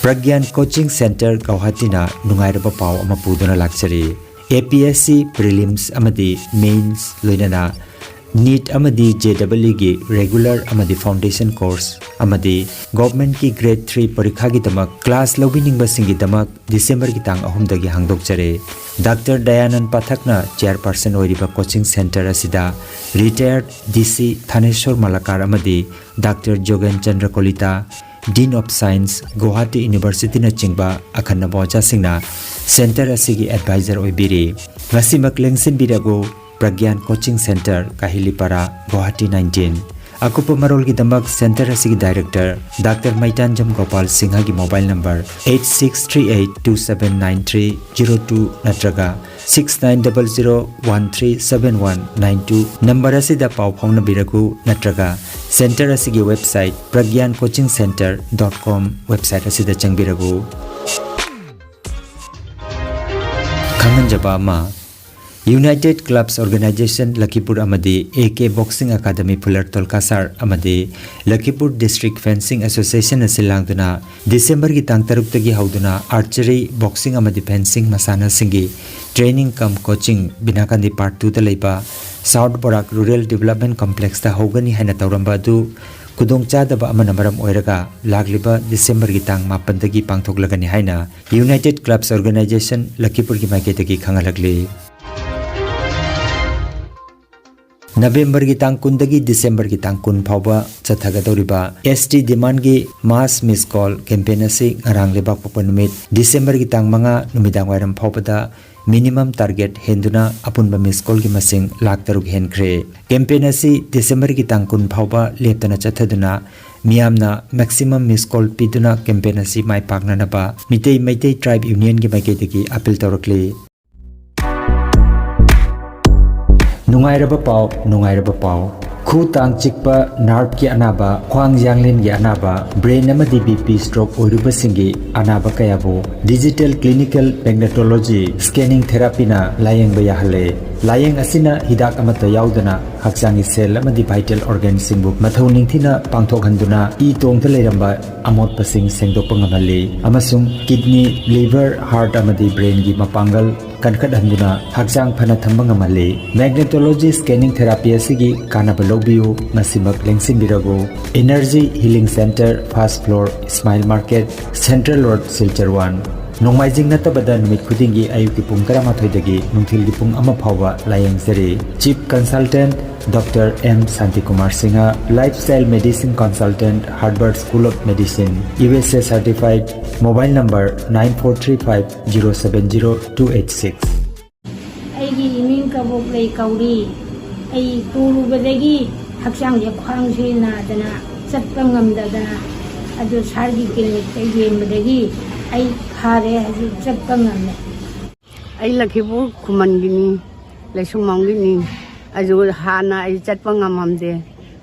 ꯄ꯭ꯔꯒ꯭ꯌꯥꯟ ꯀꯣꯆꯤꯡ ꯁꯦꯟꯇꯔ ꯒꯧꯍꯥꯇꯤꯅ ꯅꯨꯡꯉꯥꯏꯔꯕ ꯄꯥꯎ ꯑꯃ ꯄꯨꯗꯨꯅ ꯂꯥꯛꯆꯔꯤ꯫ APSC prelims ꯑꯃꯗꯤ mains, ꯂꯣꯏꯅꯅ NEET ꯑꯃꯗꯤ JEE ꯒꯤ regular ꯑꯃꯗꯤ foundation course ꯑꯃꯗꯤ government ꯀꯤ grade three ꯄꯔꯤꯈꯥꯒꯤꯗꯃꯛ class ꯂꯧꯕꯤꯅꯤꯡꯕꯁꯤꯡꯒꯤꯗꯃꯛ December ꯒꯤ ꯇꯥꯡ ꯑꯍꯨꯝꯗꯒꯤ ꯍꯥꯡꯗꯣꯛꯆꯔꯦ꯫ ꯗꯥꯛꯇꯔ ꯗꯌꯥꯅꯟ ꯄꯥꯊꯛꯅ chairperson ꯑꯣꯏꯔꯤꯕ coaching center ꯑꯁꯤꯗ retired DC ꯊꯥꯅꯦꯁꯣꯔ ꯃꯂꯥꯀꯥꯔ ꯑꯃꯗꯤ doctor Jogen Chandra Kolita, Dean of Science, Guwahati University ꯅꯆꯤꯡꯕ ꯑꯈꯟꯅꯕ ꯑꯣꯖꯥꯁꯤꯡꯅ center ꯑꯁꯤꯒꯤ advisor ꯑꯣꯏꯕꯤꯔꯤ꯫ ꯉꯁꯤꯃꯛ ꯂꯦꯡꯁꯤꯟꯕꯤꯔꯒꯨ꯫ ꯄ꯭ꯔꯒ꯭ꯌꯥꯟ ꯀꯣꯆꯤꯡ ꯁꯦꯟꯇꯔ, ꯀꯥꯍꯤꯂꯤꯄꯥꯔꯥ, ꯒꯨꯋꯥꯍꯥꯇꯤ nineteen꯫ ꯑꯀꯨꯞꯄ ꯃꯔꯣꯜꯒꯤꯗꯃꯛ center ꯑꯁꯤꯒꯤ director Doctor ꯃꯩꯇꯥꯟꯖꯝ Gopal ꯁꯤꯡꯍꯒꯤ mobile number eight six three eight two seven nine three zero two ꯅꯠꯇ꯭ꯔꯒ six nine double zero one three seven one nine two number ꯑꯁꯤꯗ ꯄꯥꯎ ꯐꯥꯎꯅꯕꯤꯔꯛꯎ, ꯅꯠꯇ꯭ꯔꯒ center ꯑꯁꯤꯒꯤ website pragyan coaching center dot com website ꯑꯁꯤꯗ ꯆꯪꯕꯤꯔꯛꯎ꯫ ꯈꯪꯍꯟꯖꯕ ꯑꯃ, United Clubs Organization ꯂꯈꯤꯄꯨꯔ ꯑꯃꯗꯤ A K Boxing Academy ꯐꯨꯂꯔ ꯇꯣꯜꯀꯥꯁꯥꯔ ꯑꯃꯗꯤ ꯂꯈꯤꯄꯨꯔ District Fencing Association ꯑꯁꯤ ꯂꯥꯡꯗꯨꯅ ꯗꯤꯁꯦꯝꯕꯔꯒꯤ ꯇꯥꯡ ꯇꯔꯨꯛꯇꯒꯤ ꯍꯧꯗꯨꯅ archery, boxing ꯑꯃꯗꯤ fencing ꯃꯁꯥꯟꯅꯁꯤꯡꯒꯤ training cum coaching ꯕꯤꯅꯥꯀꯥꯟꯗꯤ Part two ꯗ ꯂꯩꯕ South Barak Rural Development Complex ꯇ ꯍꯧꯒꯅꯤ ꯍꯥꯏꯅ ꯇꯧꯔꯝꯕ ꯑꯗꯨ ꯈꯨꯗꯣꯡꯆꯥꯗꯕ ꯑꯃꯅ ꯃꯔꯝ ꯑꯣꯏꯔꯒ ꯂꯥꯛꯂꯤꯕ ꯗꯤꯁꯦꯝꯕꯔꯒꯤ ꯇꯥꯡ ꯃꯥꯄꯟꯗꯒꯤ ꯄꯥꯡꯊꯣꯛꯂꯒꯅꯤ ꯍꯥꯏꯅ United Clubs Organization ꯂꯈꯤꯄꯨꯔꯒꯤ ꯃꯥꯏꯀꯩꯗꯒꯤ ꯈꯪꯍꯜꯂꯛꯂꯤ꯫ ꯅꯕꯦꯝꯕꯔꯒꯤ ꯇꯥꯡ ꯀꯨꯟꯗꯒꯤ ꯗꯤꯁꯦꯝꯕꯔꯒꯤ ꯇꯥꯡ ꯀꯨꯟ ꯐꯥꯎꯕ ꯆꯠꯊꯒꯗꯧꯔꯤꯕ S T demand ꯒꯤ mass miss call campaign ꯑꯁꯤ ꯉꯔꯥꯡ ꯂꯩꯕꯥꯛꯄꯣꯛꯄ ꯅꯨꯃꯤꯠ ꯗꯤꯁꯦꯝꯕꯔꯒꯤ ꯇꯥꯡ ꯃꯉꯥ ꯅꯨꯃꯤꯗꯥꯡ ꯋꯥꯏꯔꯝ ꯐꯥꯎꯕꯗ minimum target ꯍꯦꯟꯗꯨꯅ ꯑꯄꯨꯟꯕ miss call ꯒꯤ ꯃꯁꯤꯡ ꯂꯥꯈ ꯇꯔꯨꯛ ꯍꯦꯟꯈ꯭ꯔꯦ꯫ Campaign ꯑꯁꯤ ꯗꯤꯁꯦꯝꯕꯔꯒꯤ ꯇꯥꯡ ꯀꯨꯟ ꯐꯥꯎꯕ ꯂꯦꯞꯇꯅ ꯆꯠꯊꯗꯨꯅ ꯃꯤꯌꯥꯝꯅ maximum miss call ꯄꯤꯗꯨꯅ campaign ꯑꯁꯤ ꯃꯥꯏ ꯄꯥꯛꯅꯅꯕ ꯃꯤꯇꯩ ꯃꯩꯇꯩ Tribe Union ꯒꯤ ꯃꯥꯏꯀꯩꯗꯒꯤ appeal ꯇꯧꯔꯛꯂꯤ꯫ ꯅꯨꯡꯉꯥꯏꯔꯕ ꯄꯥꯎ, ꯅꯨꯡꯉꯥꯏꯔꯕ ꯄꯥꯎ꯫ ꯈꯨ ꯇꯥꯡ ꯆꯤꯛꯄ, nerve ꯀꯤ ꯑꯅꯥꯕ, ꯈ꯭ꯋꯥꯡ ꯌꯥꯡꯂꯦꯟꯒꯤ ꯑꯅꯥꯕ, brain ꯑꯃꯗꯤ B P stroke ꯑꯣꯏꯔꯨꯕꯁꯤꯡꯒꯤ ꯑꯅꯥꯕ ꯀꯌꯥꯕꯨ digital clinical magnetology scanning therapy ꯅ ꯂꯥꯌꯦꯡꯕ ꯌꯥꯍꯜꯂꯦ꯫ ꯂꯥꯌꯦꯡ ꯑꯁꯤꯅ ꯍꯤꯗꯥꯛ ꯑꯃꯠꯇ ꯌꯥꯎꯗꯅ ꯍꯛꯆꯥꯡꯒꯤ cell ꯑꯃꯗꯤ vital organ ꯁꯤꯡꯕꯨ ꯃꯊꯧ ꯅꯤꯡꯊꯤꯅ ꯄꯥꯡꯊꯣꯛꯍꯟꯗꯨꯅ ꯏ ꯇꯣꯡꯗ ꯂꯩꯔꯝꯕ ꯑꯃꯣꯠꯄꯁꯤꯡ ꯁꯦꯡꯗꯣꯛꯄ ꯉꯝꯍꯜꯂꯤ ꯑꯃꯁꯨꯡ kidney, liver, heart ꯑꯃꯗꯤ brain ꯒꯤ ꯃꯄꯥꯡꯒꯜ ꯀꯟꯈꯠꯍꯟꯗꯨꯅ ꯍꯛꯆꯥꯡ ꯐꯅ ꯊꯝꯕ ꯉꯝꯍꯜꯂꯤ꯫ Magnetology scanning therapy ꯑꯁꯤꯒꯤ ꯀꯥꯟꯅꯕ ꯂꯧꯕꯤꯌꯨ, ꯉꯁꯤꯃꯛ ꯂꯦꯡꯁꯤꯟꯕꯤꯔꯒꯨ꯫ Energy Healing Center, first floor, Smile Market, Central Road, Silchar one꯫ ꯅꯣꯡꯃꯥꯏꯖꯤꯡ ꯅꯠꯇꯕꯗ ꯅꯨꯃꯤꯠ ꯈꯨꯗꯤꯡꯒꯤ ꯑꯌꯨꯛꯀꯤ ꯄꯨꯡ ꯇꯔꯥꯃꯥꯊꯣꯏꯗꯒꯤ ꯅꯨꯡꯊꯤꯜꯒꯤ ꯄꯨꯡ ꯑꯃ ꯐꯥꯎꯕ ꯂꯥꯌꯦꯡꯖꯔꯤ꯫ Chief Consultant Doctor M Shantikumar Singha, Lifestyle Medicine Consultant, Harvard School of Medicine, U S A certified, mobile number nine four three five zero seven zero two eight six꯫ ꯑꯩꯒꯤ ꯏꯃꯤꯡ ꯀꯕꯣꯛꯂꯩ ꯀꯧꯔꯤ꯫ ꯑꯩ ꯄꯣꯛꯂꯨꯕꯗꯒꯤ ꯍꯛꯆꯥꯡꯁꯦ ꯈ꯭ꯋꯥꯡꯁꯤ ꯅꯥꯗꯅ ꯆꯠꯄ ꯉꯝꯗꯗꯅ, ꯑꯗꯨ ꯁꯥꯔꯒꯤ ꯀ꯭ꯂꯤꯅꯤꯛꯇ ꯌꯦꯡꯕꯗꯒꯤ ꯑꯩ ꯐꯔꯦ, ꯍꯧꯖꯤꯛ ꯆꯠꯄ ꯉꯝꯃꯦ꯫ ꯑꯩ ꯂꯛꯈꯤꯄꯨꯔ ꯈꯨꯃꯟꯒꯤꯅꯤ, ꯂꯩꯁꯨꯝꯕꯝꯒꯤꯅꯤ꯫ ꯑꯗꯨ ꯍꯥꯟꯅ ꯑꯩ ꯆꯠꯄ ꯉꯝꯃꯝꯗꯦ,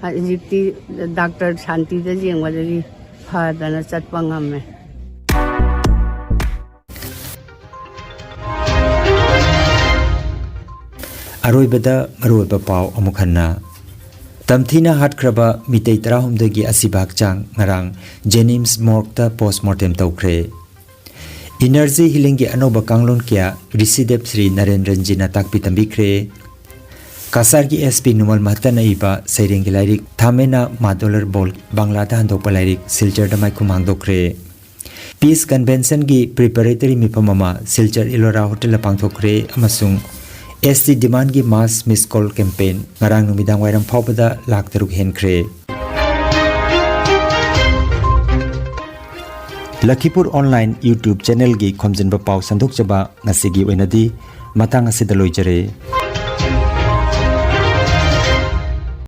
ꯍꯧꯖꯤꯛꯇꯤ ꯗꯥꯛꯇꯔ ꯁꯥꯟꯇꯤꯗ ꯌꯦꯡꯕꯗꯒꯤ ꯐꯗꯅ ꯆꯠꯄ ꯉꯝꯃꯦ꯫ ꯑꯔꯣꯏꯕꯗ ꯃꯔꯨꯑꯣꯏꯕ ꯄꯥꯎ ꯑꯃꯨꯛ ꯍꯟꯅ꯫ ꯇꯝꯊꯤꯅ ꯍꯥꯠꯈ꯭ꯔꯕ ꯃꯤꯇꯩ ꯇꯔꯥꯍꯨꯝꯗꯣꯏꯒꯤ ꯑꯁꯤꯕ ꯍꯛꯆꯥꯡ ꯉꯔꯥꯡ ꯖꯦꯅꯤꯝꯁ ꯃꯣꯔꯒꯇ ꯄꯣꯁꯃꯣꯔꯇꯦꯝ ꯇꯧꯈ꯭ꯔꯦ꯫ ꯏꯅꯔꯖꯤ ꯍꯤꯂꯤꯡꯒꯤ ꯑꯅꯧꯕ ꯀꯥꯡꯂꯣꯟ ꯀꯌꯥ ꯔꯤꯁꯤꯗꯦꯞ ꯁ꯭ꯔꯤ ꯅꯔꯦꯟ ꯔꯟꯖꯤꯅ ꯇꯥꯛꯄꯤ ꯇꯝꯕꯤꯈ꯭ꯔꯦ꯫ ꯀꯁꯥꯔꯒꯤ ꯑꯦꯁ ꯄꯤ ꯅꯨꯃꯜ ꯃꯍꯇꯅ ꯏꯕ ꯁꯩꯔꯦꯡꯒꯤ ꯂꯥꯏꯔꯤꯛ ꯊꯥꯃꯦꯅꯥ ꯃꯥꯗꯣꯂꯔ ꯕꯣꯜ ꯕꯪꯂꯥꯗ ꯍꯟꯗꯣꯛꯄ ꯂꯥꯏꯔꯤꯛ ꯁꯤꯜꯆꯔꯗ ꯃꯥꯏꯈꯨꯝ ꯍꯥꯡꯗꯣꯛꯈ꯭ꯔꯦ꯫ ꯄꯤꯁ ꯀꯟꯚꯦꯟꯁꯟꯒꯤ ꯄ꯭ꯔꯤꯄꯦꯔꯦꯇꯔꯤ ꯃꯤꯐꯝ ꯑꯃ ꯁꯤꯜꯆꯔ ꯏꯂꯣꯔꯥ ꯍꯣꯇꯦꯜꯗ ꯄꯥꯡꯊꯣꯛꯈ꯭ꯔꯦ ꯑꯃꯁꯨꯡ ꯑꯦꯁ ꯇꯤ ꯗꯤꯃꯥꯟꯒꯤ ꯃꯥꯁ ꯃꯤꯁ ꯀꯣꯜ ꯀꯦꯝꯄꯦꯟ ꯉꯔꯥꯡ ꯅꯨꯃꯤꯗꯥꯡ ꯋꯥꯏꯔꯝ ꯐꯥꯎꯕꯗ ꯂꯥꯛ ꯇꯔꯨꯛ ꯍꯦꯟꯈ꯭ꯔꯦ꯫ ꯂꯈꯤꯄꯨꯔ ꯑꯣꯟꯂꯥꯏꯟ YouTube ꯆꯦꯅꯦꯜꯒꯤ ꯈꯣꯝꯖꯤꯟꯕ ꯄꯥꯎ ꯁꯟꯗꯣꯛꯆꯕ ꯉꯁꯤꯒꯤ ꯑꯣꯏꯅꯗꯤ ꯃꯇꯥꯡ ꯑꯁꯤꯗ ꯂꯣꯏꯖꯔꯦ꯫